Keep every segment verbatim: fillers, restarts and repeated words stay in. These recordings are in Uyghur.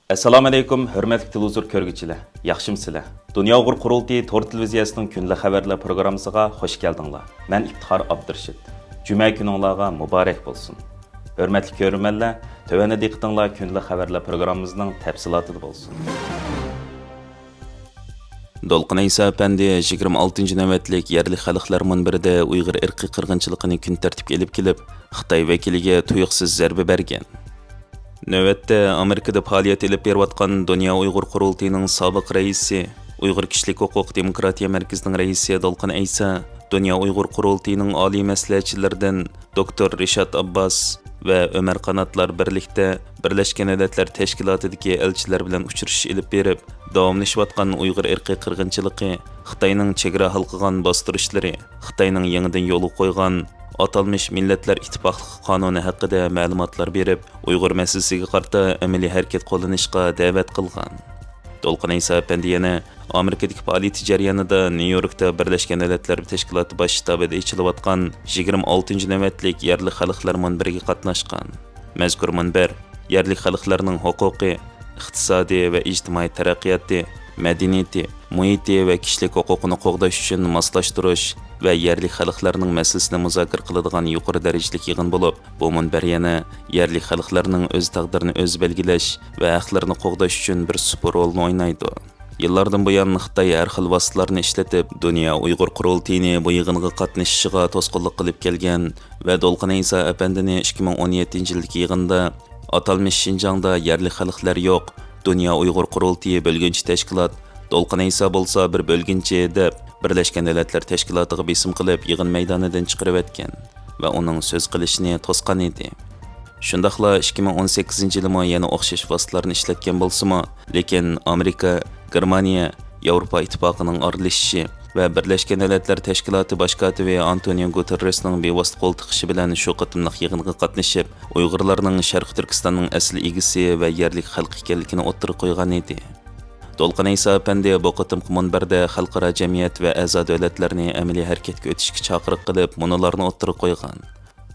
ئەسسالامۇئەلەيكۇم، ھۆرمەتلىك تېلېۋىزور كۆرگۈچىلەر، ياخشىمۇسىلەر؟ دۇنيا ئۇيغۇر قۇرۇلتىيى تور تېلېۋىزىيەسىنىڭ كۈندىلىك خەۋەرلەر پروگراممىسىغا خوش كەلدىڭلار. مەن ئىپتىخار ئابدۇرېشىت. جۈمە كۈنۈڭلارغا مۇبارەك بولسۇن. ھۆرمەتلىك كۆرۈرمەنلەر، تۆۋەندە دىققىتىڭلار كۈندىلىك خەۋەرلەر پروگراممىمىزنىڭ تەپسىلاتىدا بولسۇن. دولقۇن ئەيسا ئەپەندى يىگىرمە ئالتىنچى نۆۋەتلىك يەرلىك خەلقلەر مۇنبىرىدە ئۇيغۇر ئىرقىي قىرغىنچىلىقىنى كۈن تەرتىپكە ئېلىپ كېلىپ، خىتاي ۋەكىلىگە تۇيۇقسىز زەربە بەرگەن. نۆۋەتتە ئامېرىكىدا پائالىيەت ئېلىپ بېرىۋاتقان دۇنيا ئۇيغۇر قۇرۇلتىيىنىڭ سابىق رەئىسى، ئۇيغۇر كىشىلىك ھوقۇق دېموكراتىيە مەركىزىنىڭ رەئىسى دولقۇن ئەيسا دۇنيا ئۇيغۇر قۇرۇلتىيىنىڭ ئالىي مەسلىھەتچىلىرىدىن دوكتور رىشات ئابباس ۋە ئۆمەر قاناتلار بىرلىكتە بىرلەشكەن دۆلەتلەر تەشكىلاتىدىكى ئەلچىلەر بىلەن ئۇچرىشىش ئېلىپ بېرىپ، داۋاملىشىۋاتقان ئۇيغۇر ئىرقىي قىرغىنچىلىقى، خىتاينىڭ چېگرا ھالقىغان باستۇرۇشلىرى، خىتاينىڭ يېڭىدىن يولغا قويغان ئاتالمىش مىللەتلەر ئىتتىپاقلىقى قانۇنى ھەققىدە مەلۇماتلار بېرىپ، ئۇيغۇر مەسىلىسىگە قارىتا ئەمەلىي ھەرىكەت قوللىنىشقا دەۋەت قىلغان. دولقۇن ئەيسا ئەپەندى يەنە ئامېرىكىدىكى پائالىيىتى جەريانىدا نيۇ يوركتا بىرلەشكەن دۆلەتلەر تەشكىلاتى باش شتابىدا ئېچىلىۋاتقان يىگىرمە ئالتىنچى نۆۋەتلىك يەرلىك خەلقلەر مۇنبىرىگە قاتناشقان. مەزكۇر مۇنبەر يەرلىك خەلقلەرنىڭ ھوقۇقى، ئىقتىسادىي ۋە ئىجتىمائىي تەرەققىياتى، مەدەنىيىتى، مۇھىتى ۋە كىشىلىك ھوقۇقىنى قوغداش ئۈچۈن ماسلاشتۇرۇش ۋە يەرلىك خەلقلەرنىڭ مەسىلىسىنى مۇزاكىرە قىلىدىغان يۇقىرى دەرىجىلىك يىغىن بولۇپ، بۇ مۇنبەر يەنە يەرلىك خەلقلەرنىڭ ئۆز تەقدىرىنى ئۆزى بەلگىلەش ۋە ھەقلىرىنى قوغداش ئۈچۈن بىر سۇپا رولىنى ئوينايدۇ. يىللاردىن بۇيان خىتاي ھەر خىل ۋاسىتىلەرنى ئىشلىتىپ، دۇنيا ئۇيغۇر قۇرۇلتىيىنى بۇ يىغىنغا قاتنىشىشىغا توسقۇنلۇق قىلىپ كەلگەن ۋە دولقۇن ئەيسا ئەپەندىنى ئىككى مىڭ ئون يەتتىنچى يىلدىكى يىغىندا ئاتالمىش شىنجاڭدا يەرلىك خەلقلەر يوق، دۇنيا ئۇيغۇر قۇرۇلتىيى بۆلگۈنچى تەشكىلات، دولقۇن ئەيسا بولسا بىر بۆلگۈنچى دەپ، بىرلەشكەن دۆلەتلەر تەشكىلاتىغا بېسىم قىلىپ، يىغىن مەيدانىدىن چىقىرىۋەتكەن ۋە ئۇنىڭ سۆز قىلىشىنى توسقان ئىدى. شۇنداقلا ئىككى مىڭ ئون سەككىزىنچى يىلىمۇ يەنە ئوخشاش ۋاسىتىلەرنى ئىشلەتكەن بولسىمۇ، لېكىن ئامېرىكا، گېرمانىيە، ياۋروپا ئىتتىپاقىنىڭ ئارىلىشىشى ۋە بىرلەشكەن دۆلەتلەر تەشكىلاتى باش كاتىپى ئانتونىيو گۇتېررېسنىڭ بىۋاسىتە قول تىقىشى بىلەن شۇ قېتىملىق يىغىنغا قاتنىشىپ، ئۇيغۇرلارنىڭ شەرقىي تۈركىستاننىڭ ئەسلى ئىگىسى ۋە يەرلىك خەلق ئىكەنلىكىنى ئوتتۇرىغا قويغان ئىدى. دولقۇن ئەيسا ئەپەندى بۇ قېتىمقى مۇنبەردە خەلقئارا جەمئىيەت ۋە ئەزا دۆلەتلەرنى ئەمەلىي ھەرىكەتكە ئۆتۈشكە چاقىرىق قىلىپ، مۇنۇلارنى ئوتتۇرىغا قويغان.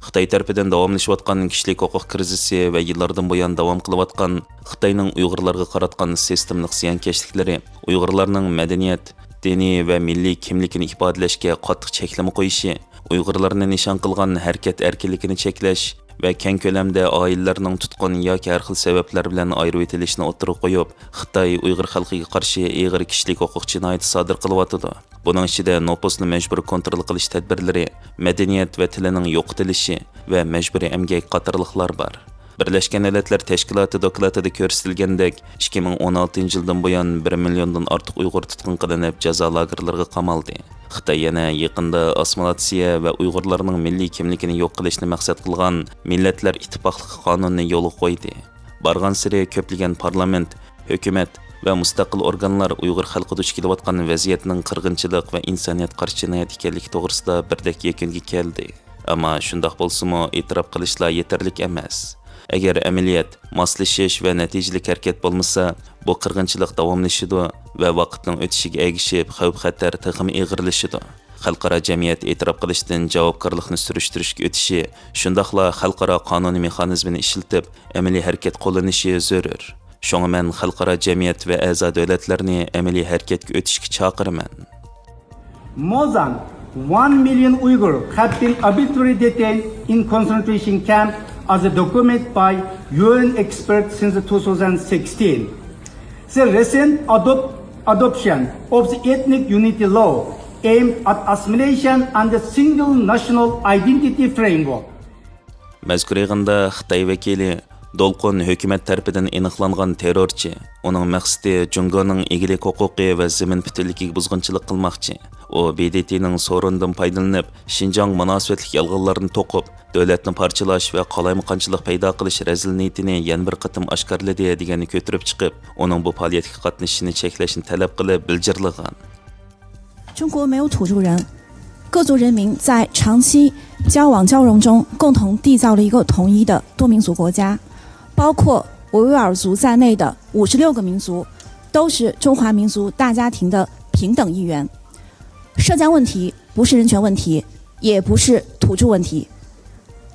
خىتاي تەرىپىدىن داۋاملىشىۋاتقان كىشىلىك ھوقۇق كىرىزىسى ۋە يىللاردىن بۇيان داۋام قىلىۋاتقان خىتاينىڭ ئۇيغۇرلارغا قاراتقان سىستېمىلىق زىيانكەشلىكلىرى، ئۇيغۇرلارنىڭ مەدەنىيەت، دىنىي ۋە مىللىي كىملىكىنى ئىپادىلەشكە قاتتىق چەكلىمە قويۇشى، ئۇيغۇرلارنى نىشان قىلغان ھەرىكەت ئەركىنلىكىنى چەكلەش ۋە كەڭ كۆلەمدە ئائىلىلەرنىڭ تۇتقۇن ياكى ھەر خىل سەۋەبلەر بىلەن ئايرىۋېتىلىشىنى ئوتتۇرىغا قويۇپ، خىتاي ئۇيغۇر خەلقىگە قارشى ئېغىر كىشىلىك ھوقۇق جىنايىتى سادىر قىلىۋاتىدۇ. بۇنىڭ ئىچىدە نوپۇسنى مەجبۇرىي كونترول قىلىش تەدبىرلىرى، مەدەنىيەت ۋە تىلىنىڭ يوقىتىلىشى ۋە مەجبۇرىي ئەمگەك قاتارلىقلار بار. بىرلەشكەن دۆلەتلەر تەشكىلاتى دوكلاتىدا كۆرسىتىلگەندەك، ئىككى مىڭ ئون ئالتىنچى يىلدىن بۇيان بىر مىليوندىن ئارتۇق ئۇيغۇر تۇتقۇن قىلىنىپ، جازا لاگېرلىرىغا قامالدى. خىتاي يەنە يېقىندا ئاسسىمىلياتسىيە ۋە ئۇيغۇرلارنىڭ مىللىي كىملىكىنى يوق قىلىشنى مەقسەت قىلغان مىللەتلەر ئىتتىپاقلىقى قانۇنىنى يولغا قويدى. بارغانسېرى كۆپلىگەن پارلامېنت، ھۆكۈمەت ۋە مۇستەقىل ئورگانلار ئۇيغۇر خەلقى دۇچ كېلىۋاتقان ۋەزىيەتنىڭ قىرغىنچىلىق ۋە ئىنسانىيەت قارشى جىنايەت ئىكەنلىكى توغرىسىدا بىردەك يەكۈنگە كەلدى. ئەمما شۇنداق بولسىمۇ، ئېتىراپ قىلىشلا يېتەرلىك ئەمەس. ئەگەر ئەمەلىيەت، ماسلىشىش ۋە نەتىجىلىك ھەرىكەت بولمىسا، بۇ قىرغىنچىلىق داۋاملىشىدۇ ۋە ۋاقىتنىڭ ئۆتۈشىگە ئەگىشىپ، خەۋپ-خەتەر تېخىمۇ ئېغىرلىشىدۇ. خەلقئارا جەمئىيەت ئېتىراپ قىلىشتىن جاۋابكارلىقنى سۈرۈشتۈرۈشكە ئۆتۈشى، شۇنداقلا خەلقئارا قانۇنىي مېخانىزمىنى ئىشلىتىپ، ئەمەلىي ھەرىكەت قوللىنىشى زۆرۈر. شۇڭا مەن خەلقئارا جەمئىيەت ۋە ئەزا دۆلەتلەرنى ئەمەلىي ھەرىكەتكە ئۆتۈشكە چاقىرىمەن. More than one million Uyghurs have been arbitrarily detained in concentration camp as documented by U N experts since two thousand sixteen. The recent adopt- adoption of the ethnic unity law aimed at assimilation and the single national identity framework. مەزكۇر يىغىندا خىتاي ۋەكىلى دولقۇن ھۆكۈمەت تەرىپىدىن ئېنىقلانغان تېررورچى، ئۇنىڭ مەقسىتى جۇڭگونىڭ ئىگىلىك ھوقۇقى ۋە زېمىن پۈتۈنلۈكىگە بۇزغۇنچىلىق قىلماقچى. ئۇ ب د ت نىڭ سورۇنىدىن پايدىلىنىپ، شىنجاڭ مۇناسىۋەتلىك يالغانلارنى توقۇپ، دۆلەتنى پارچىلاش ۋە قالايمىقانچىلىق پەيدا قىلىش رەزىل نىيىتىنى يەنە بىر قېتىم ئاشكارىلىدى، دېگەننى كۆتۈرۈپ چىقىپ، ئۇنىڭ بۇ پائالىيەتكە قاتنىشىشىنى چەكلەشنى تەلەپ قىلىپ بىلجىرلىغان. 中国没有土著人，各族人民在长期交往交融中共同缔造了一个统一的多民族国家，包括维吾尔族在内的五十六个民族都是中华民族大家庭的平等一员。涉疆问题不是人权问题，也不是土著问题。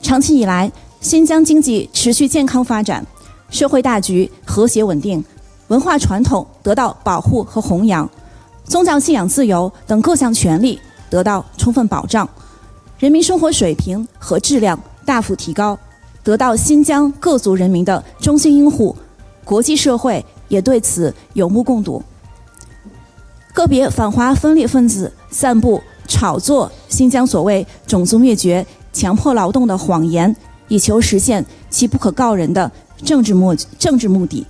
长期以来，新疆经济持续健康发展，社会大局和谐稳定，文化传统得到保护和弘扬，宗教信仰自由等各项权利得到充分保障，人民生活水平和质量大幅提高，得到新疆各族人民的衷心拥护，国际社会也对此有目共睹。个别反华分裂分子散布炒作新疆所谓种族灭绝、强迫劳动的谎言，以求实现其不可告人的政治目政治目的。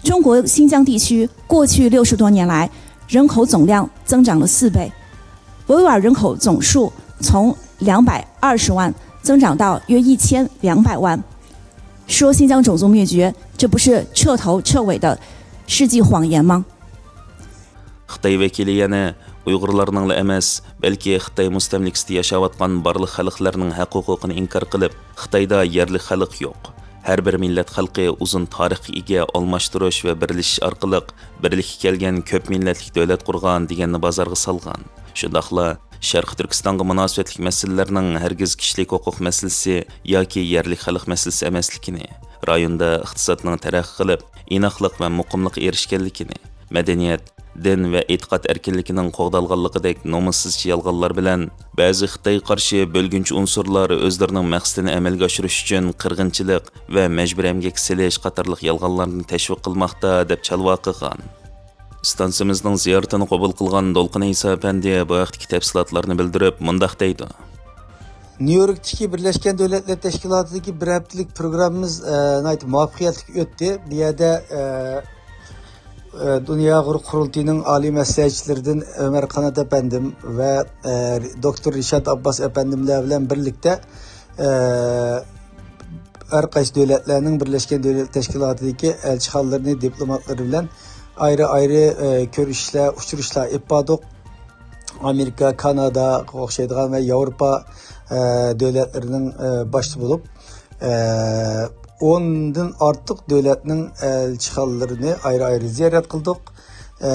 中国新疆地区过去六十多年来，人口总量增长了四倍，维吾尔人口总数从两百二十万增长到约一千两百万。说新疆种族灭绝，这不是彻头彻尾的世纪谎言吗？ خىتاي ۋەكىلى يەنە ئۇيغۇرلارنىڭلا ئەمەس، بەلكى خىتاي مۇستەملىكىسىدە ياشاۋاتقان بارلىق خەلقلەرنىڭ ھەق-ھوقۇقىنى ئىنكار قىلىپ، خىتايدا يەرلىك خەلق يوق، ھەر بىر مىللەت خەلقى ئۇزۇن تارىخقا ئىگە، ئالماشتۇرۇش ۋە بىرلىشىش ئارقىلىق بىرلىككە كەلگەن، كۆپ مىللەتلىك دۆلەت قۇرغان دېگەننى بازارغا سالغان. شۇنداقلا شەرقىي تۈركىستانغا مۇناسىۋەتلىك مەسىلىلەرنىڭ ھەرگىز كىشىلىك ھوقۇق مەسىلىسى ياكى يەرلىك خەلق مەسىلىسى ئەمەسلىكىنى، رايوندا ئىقتىسادنىڭ تەرەققىي قىلىپ، ئىناقلىق ۋە مۇقىملىققا ئېرىشكەنلىكىنى، مەدەنىيەت، دىن ۋە ئېتىقاد ئەركىنلىكىنىڭ قوغدالغانلىقىدەك نومۇسسىزچە يالغانلار بىلەن، بەزى خىتايغا قارشى بۆلگۈنچى ئۇنسۇرلار ئۆزلىرىنىڭ مەقسىتىنى ئەمەلگە ئاشۇرۇش ئۈچۈن قىرغىنچىلىق ۋە مەجبۇرىي ئەمگەككە سېلىش قاتارلىق يالغانلارنى تەشۋىق قىلماقتا، دەپ چالۋا قىلغان. ئىستانسىمىزنىڭ زىيارىتىنى قوبۇل قىلغان دولقۇن ئەيسا ئەپەندى بۇ ھەقتىكى تەپسىلاتلارنى بىلدۈرۈپ، مۇنداق دەيدۇ. نيۇ يوركتىكى بىرلەشكەن دۆلەتلەر تەشكىلاتىدىكى بىر ھەپتىلىك پروگراممىمىز، ئە، ناھايىتى مۇۋەپپەقىيەتلىك ئۆتتى. بۇ يەردە، ئە، ئە، دۇنيا ئۇيغۇر قۇرۇلتىيىنىڭ ئالىي مەسلىھەتچىلىرىدىن ئۆمەر قانات ئەپەندىم ۋە، ئە، دوكتور رىشات ئابباس ئەپەندىملەر بىلەن بىرلىكتە، ئە، ھەر قايسى دۆلەتلەرنىڭ بىرلەشكەن دۆلەتلەر تەشكىلاتىدىكى ئەلچىخانىلىرىنى، دىپلوماتلىرى بىلەن ئايرى ئايرى، ئە، كۆرۈشۈشلەر، ئۇچرىشىشلار ئېلىپ باردۇق. ئامېرىكا، كاناداغا ئوخشايدىغان ۋە ياۋروپا، ئە، دۆلەتلىرىنىڭ، ئە، باشتا بولۇپ، ئە، ئوندىن ئارتۇق دۆلەتنىڭ ئەلچىخانىلىرىنى ئايرى ئايرى زىيارەت قىلدۇق. ئە،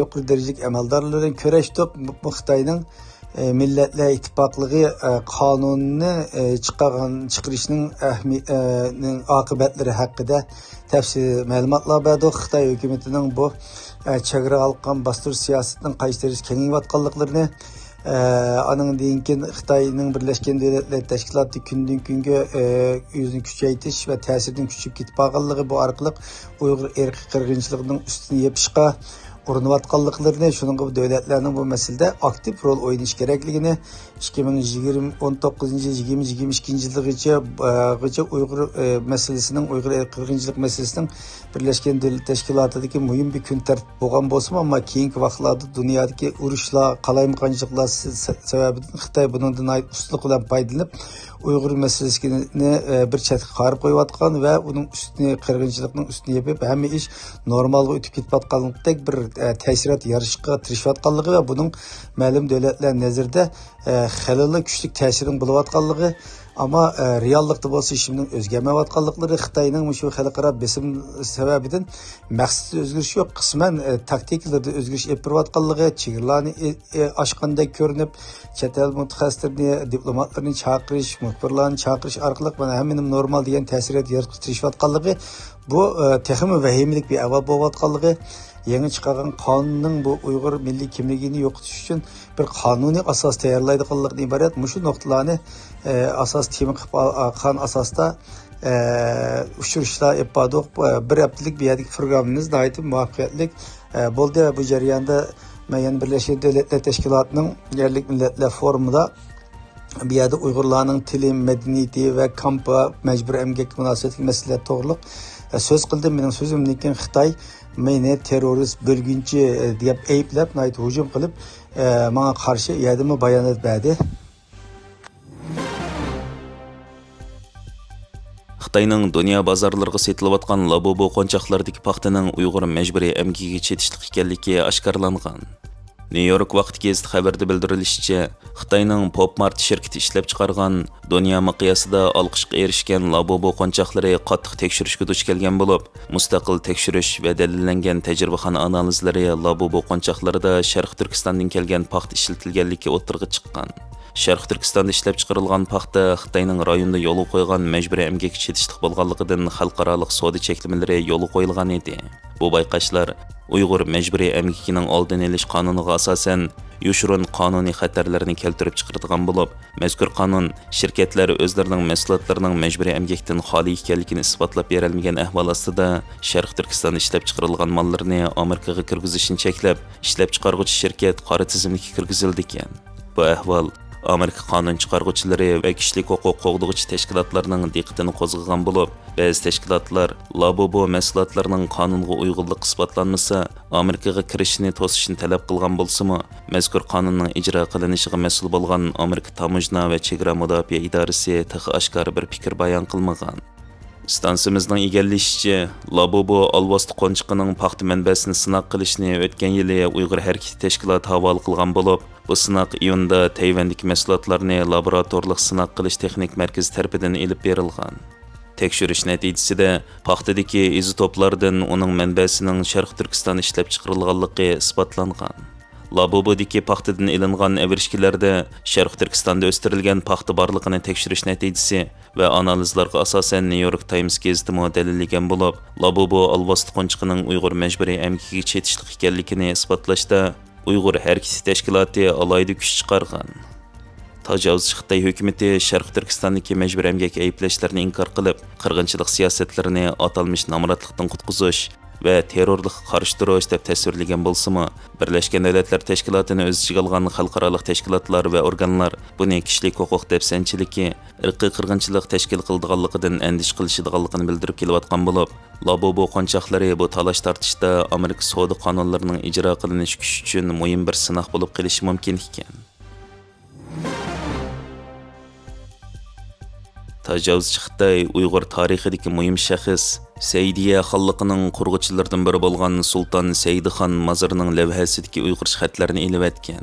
يۇقىرى دەرىجىلىك ئەمەلدارلىرى بىلەن كۆرۈشتۇق. بۇ، بۇ خىتاينىڭ، ئە، مىللەتلەر ئىتتىپاقلىقى، ئە، قانۇنىنى، ئە، چىقارغان، چىقىرىشنىڭ ئەھمى-، ئە، نىڭ ئاقىۋەتلىرى ھەققىدە تەپسىلىي مەلۇماتلار بەردۇق. خىتاي ھۆكۈمىتىنىڭ بۇ، ئە، چېگرا ھالقىغان باستۇرۇش سىياسىتىنىڭ قايسى دەرىجىدە كېڭىيىۋاتقانلىقلىرىنى، ئە، ئانىڭدىن كېيىن خىتاينىڭ بىرلەشكەن دۆلەتلەر تەشكىلاتى كۈندىن كۈنگە، ئە، ئۆزىنى كۈچەيتىش ۋە تەسىرىنىڭ كۈچىيىپ كېتىپ بارغانلىقى، بۇ ئارقىلىق ئۇيغۇر ئىرقىي قىرغىنچىلىقىنىڭ ئۈستىنى يېپىشقا ئۇرۇنۇۋاتقانلىقلىرىنى، شۇنىڭغا بۇ دۆلەتلەرنىڭ بۇ مەسىلىدە ئاكتىپ رول ئوينىشى كېرەكلىكىنى، ئىككى مىڭ يىگىرمە، ئون توققۇزىنچى يىل، يىگىرمە، يىگىرمە ئىككىنچى يىلغىچە، ئە، غىچە ئۇيغۇر، ئە، مەسىلىسىنىڭ، ئۇيغۇر ئىرقىي قىرغىنچىلىق مەسىلىسىنىڭ بىرلەشكەن دۆلەتلەر تەشكىلاتىدىكى مۇھىم بىر كۈن تەرتىپ بولغان بولسىمۇ، ئەمما كېيىنكى ۋاقىتلاردا دۇنيادىكى ئۇرۇشلار، قالايمىقانچىلىقلار سە-، سە-، سەۋەبىدىن خىتاي بۇنىڭدىن ناھايىتى ئۇستىلىق بىلەن پايدىلىنىپ، ئۇيغۇر مەسىلىسىنى، ئە، بىر چەتكە قايرىپ قويۇۋاتقان ۋە ئۇنىڭ ئۈستىنى قىرغىنچىلىقنىڭ ئۈستىنى يېپىپ، ھەممە ئىش نورمالغا ئۆتۈپ كېتىۋاتقاندەك بىر، ئە، تەسىرات يارىتىشقا تىرىشىۋاتقانلىقى ۋە بۇنىڭ مەلۇم دۆلەتلەر نەزىرىدە، ئە، خېلىلا كۈچلۈك تەسىرىنىڭ بولۇۋاتقانلىقى، ئەمما، ئە، رېئاللىقتا بولسا ھېچنېمىنىڭ ئۆزگەرمەيۋاتقانلىقلىرى، خىتاينىڭ مۇشۇ خەلقئارا بېسىم سەۋەبىدىن مەقسىتىدە ئۆزگىرىش يوق، قىسمەن، ئە، تاكتىكىلىرىدا ئۆزگىرىش ئېلىپ بېرىۋاتقانلىقى، چېگرىلارنى ئى-، ئى-، ئاچقاندەك كۆرۈنۈپ، چەت ئەل مۇتەخەسسىسلىرىنى، دىپلوماتلىرىنى چاقىرىش، مۇخبىرلارنى چاقىرىش ئارقىلىق مانا ھەممىنى نورمال دېگەن تەسىرات يارىتىشقا تىرىشىۋاتقانلىقى، بۇ، ئە، تېخىمۇ ۋەھىمىلىك بىر ئەھۋال بولۇۋاتقانلىقى، يېڭى چىقارغان قانۇننىڭ بۇ ئۇيغۇر مىللىي كىملىكىنى يوقىتىش ئۈچۈن بىر قانۇنىي ئاساس تەييارلايدىغانلىقىدىن ئىبارەت. مۇشۇ نۇقتىلارنى، ئە، ئاساس تېما قىلىپ ئال-، ئالغان ئاساستا، ئە، ئۇچرىشىشلار ئېلىپ باردۇق. ئە، بىر ھەپتىلىك بۇ يەردىكى پروگراممىمىز ناھايىتى مۇۋەپپەقىيەتلىك، ئە، بولدى. بۇ جەرياندا مەن يەنە بىرلەشكەن دۆلەتلەر تەشكىلاتىنىڭ يەرلىك مىللەتلەر فورۇمىدا بۇ يەردە ئۇيغۇرلارنىڭ تىلى، مەدەنىيىتى ۋە كامپا، مەجبۇرىي ئەمگەك مۇناسىۋەتلىك مەسىلىلەر توغرۇلۇق، ئە، سۆز قىلدىم. مېنىڭ سۆزۈمدىن كېيىن خىتاي مېنى تېررورىست، بۆلگۈنچى، ئە، دەپ ئەيىبلەپ، ناھايىتى ھۇجۇم قىلىپ، ئە، ماڭا قارشى يەردىمۇ بايانات بەردى. خىتاينىڭ دۇنيا بازارلىرىغا سېتىلىۋاتقان لابۇبۇ قونچاقلىرىدىكى پاختىنىڭ ئۇيغۇر مەجبۇرىي ئەمگىكىگە چېتىشلىق ئىكەنلىكى ئاشكارىلانغان. نيۇ يورك ۋاقتى گېزىتى خەۋىرىدە بىلدۈرۈلۈشىچە، خىتاينىڭ پوپ مارت شىركىتى ئىشلەپچىقارغان دۇنيا مىقياسىدا ئالقىشقا ئېرىشكەن لابۇبۇ قونچاقلىرى قاتتىق تەكشۈرۈشكە دۇچ كەلگەن بولۇپ، مۇستەقىل تەكشۈرۈش ۋە دەلىللەنگەن تەجرىبىخانا ئانالىزلىرى لابۇبۇ قونچاقلىرىدا شەرقىي تۈركىستاندىن كەلگەن پاختا ئىشلىتىلگەنلىكى ئوتتۇرىغا چىققان. شەرقىي تۈركىستاندا ئىشلەپچىقىرىلغان پاختا خىتاينىڭ رايوندا يولغا قويغان مەجبۇرىي ئەمگەككە چېتىشلىق بولغانلىقىدىن خەلقئارالىق سودا چەكلىمىلىرى يولغا قويۇلغان ئىدى. بۇ بايقاشلار ئۇيغۇر مەجبۇرىي ئەمگىكىنىڭ ئالدىنى ئېلىش قانۇنىغا ئاساسەن، يوشۇرۇن قانۇنىي خەتەرلەرنى كەلتۈرۈپ چىقىرىدىغان بولۇپ، مەزكۇر قانۇن شىركەتلەر ئۆزلىرىنىڭ مەھسۇلاتلىرىنىڭ مەجبۇرىي ئەمگەكتىن خالىي ئىكەنلىكىنى ئىسپاتلاپ بېرەلمىگەن ئەھۋال ئاستىدا، شەرقىي تۈركىستاندا ئىشلەپچىقىرىلغان ماللىرىنى ئامېرىكىغا كىرگۈزۈشنى چەكلەپ، ئىشلەپچىقارغۇچى شىركەت قارا تىزىملىككە كىرگۈزۈلىدىكەن. بۇ ئەھۋال ئامېرىكا قانۇن چىقارغۇچىلىرى ۋە كىشىلىك ھوقۇق قوغدىغۇچى تەشكىلاتلارنىڭ دىققىتىنى قوزغىغان بولۇپ، بەزى تەشكىلاتلار لابۇبۇ مەھسۇلاتلىرىنىڭ قانۇنغا ئۇيغۇنلۇقى ئىسپاتلانمىسا، ئامېرىكىغا كىرىشىنى توسۇشنى تەلەپ قىلغان بولسىمۇ، مەزكۇر قانۇننىڭ ئىجرا قىلىنىشىغا مەسئۇل بولغان ئامېرىكا تاموژنا ۋە چېگرا مۇداپىئە ئىدارىسى تېخى ئاشكارا بىر پىكىر بايان قىلمىغان. ئىستانسىمىزنىڭ ئىگىلىشىچە، لابۇبۇ ئالۋاستى قونچىقىنىڭ پاختا مەنبەسىنى سىناق قىلىشنى ئۆتكەن يىلى ئۇيغۇر ھەرىكىتى تەشكىلاتى ھاۋالە قىلغان بولۇپ، بۇ سىناق ئىيۇندا تەيۋەندىكى مەھسۇلاتلارنى لابوراتورلۇق سىناق قىلىش تېخنىك مەركىزى تەرىپىدىن ئېلىپ بېرىلغان. تەكشۈرۈش نەتىجىسىدە، پاختىدىكى ئىزوتوپلاردىن ئۇنىڭ مەنبەسىنىڭ شەرقىي تۈركىستاندا ئىشلەپچىقىرىلغانلىقى ئىسپاتلانغان. لابۇبۇدىكى پاختىدىن ئېلىنغان ئەۋرىشكىلەردە شەرقىي تۈركىستاندا ئۆستۈرۈلگەن پاختا بارلىقىنى تەكشۈرۈش نەتىجىسى ۋە ئانالىزلارغا ئاساسەن، نيۇ يورك تايمس گېزىتىمۇ دەلىللىگەن بولۇپ، لابۇبۇ ئالۋاستى قونچىقىنىڭ ئۇيغۇر مەجبۇرىي ئەمگىكىگە چېتىشلىق ئىكەنلىكىنى ئىسپاتلاشتا ئۇيغۇر ھەرىكىتى تەشكىلاتى ئالاھىدە كۈچ چىقارغان. تاجاۋۇزچى خىتاي ھۆكۈمىتى شەرقىي تۈركىستاندىكى مەجبۇرىي ئەمگەك ئەيىبلەشلىرىنى ئىنكار قىلىپ، قىرغىنچىلىق سىياسەتلىرىنى ئاتالمىش نامراتلىقتىن قۇتقۇزۇش ۋە تېررورلۇققا قارشى تۇرۇش دەپ تەسۋىرلىگەن بولسىمۇ، بىرلەشكەن دۆلەتلەر تەشكىلاتىنى ئۆز ئىچىگە ئالغان خەلقئارالىق تەشكىلاتلار ۋە ئورگانلار بۇنى كىشىلىك ھوقۇق دەپسەندىچىلىكى، ئىرقىي قىرغىنچىلىق تەشكىل قىلىدىغانلىقىدىن ئەندىشە قىلىشىدىغانلىقىنى بىلدۈرۈپ كېلىۋاتقان بولۇپ، لابۇبۇ قونچاقلىرى بۇ تالاش-تارتىشتا ئامېرىكا سودا قانۇنلىرىنىڭ ئىجرا قىلىنىش كۈچى ئۈچۈن مۇھىم بىر سىناق بولۇپ قېلىشى مۇمكىن ئىكەن. تاجاۋۇزچى خىتاي ئۇيغۇر تارىخىدىكى مۇھىم شەخس، سەئىدىيە خانلىقىنىڭ قۇرغۇچىلىرىدىن بىرى بولغان سۇلتان سەئىدخان مازىرىنىڭ لەۋھەسىدىكى ئۇيغۇرچە خەتلەرنى ئېلىۋەتكەن.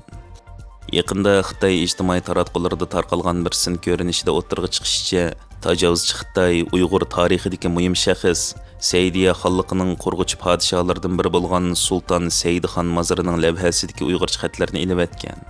يېقىندا خىتاي ئىجتىمائىي تاراتقۇلىرىدا تارقالغان بىر سىن كۆرۈنۈشىدە ئوتتۇرىغا چىقىشىچە، تاجاۋۇزچى خىتاي ئۇيغۇر تارىخىدىكى مۇھىم شەخس، سەئىدىيە خانلىقىنىڭ قۇرغۇچى پادىشاھلاردىن بىرى بولغان سۇلتان سەئىدخان مازىرىنىڭ لەۋھەسىدىكى ئۇيغۇرچە خەتلەرنى ئېلىۋەتكەن.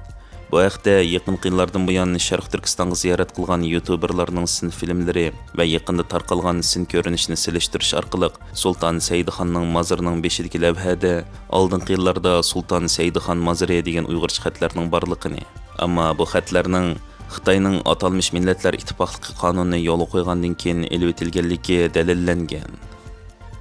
بۇ ھەقتە يېقىنقى يىللاردىن بۇيان شەرقىي تۈركىستانغا زىيارەت قىلغان يۇتۇبېرلارنىڭ سىن فىلىملىرى ۋە يېقىندا تارقالغان سىن كۆرۈنۈشىنى سېلىشتۇرۇش ئارقىلىق، سۇلتان سەئىدخاننىڭ مازىرىنىڭ بېشىدىكى لەۋھەدە ئالدىنقى يىللاردا سۇلتان سەئىدخان مازىرى دېگەن ئۇيغۇرچە خەتلەرنىڭ بارلىقىنى، ئەمما بۇ خەتلەرنىڭ خىتاينىڭ ئاتالمىش مىللەتلەر ئىتتىپاقلىقى قانۇنىنى يولغا قويغاندىن كېيىن ئېلىۋېتىلگەنلىكى دەلىللەنگەن.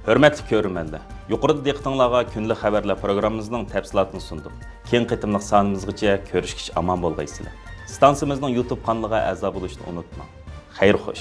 ھۆرمەتلىك كۆرۈرمەنلەر، يۇقىرىدا دىققىتىڭلارغا كۈندىلىك خەۋەرلەر پروگراممىمىزنىڭ تەپسىلاتىنى سۇندۇق. كېيىنكى قېتىملىق سانىمىزغىچە كۆرۈشكىچە ئامان بولغايسىلەر. ئىستانسىمىزنىڭ يۇتۇب قانىلىغا ئەزا بولۇشنى ئۇنتۇماڭ. خەير خوش.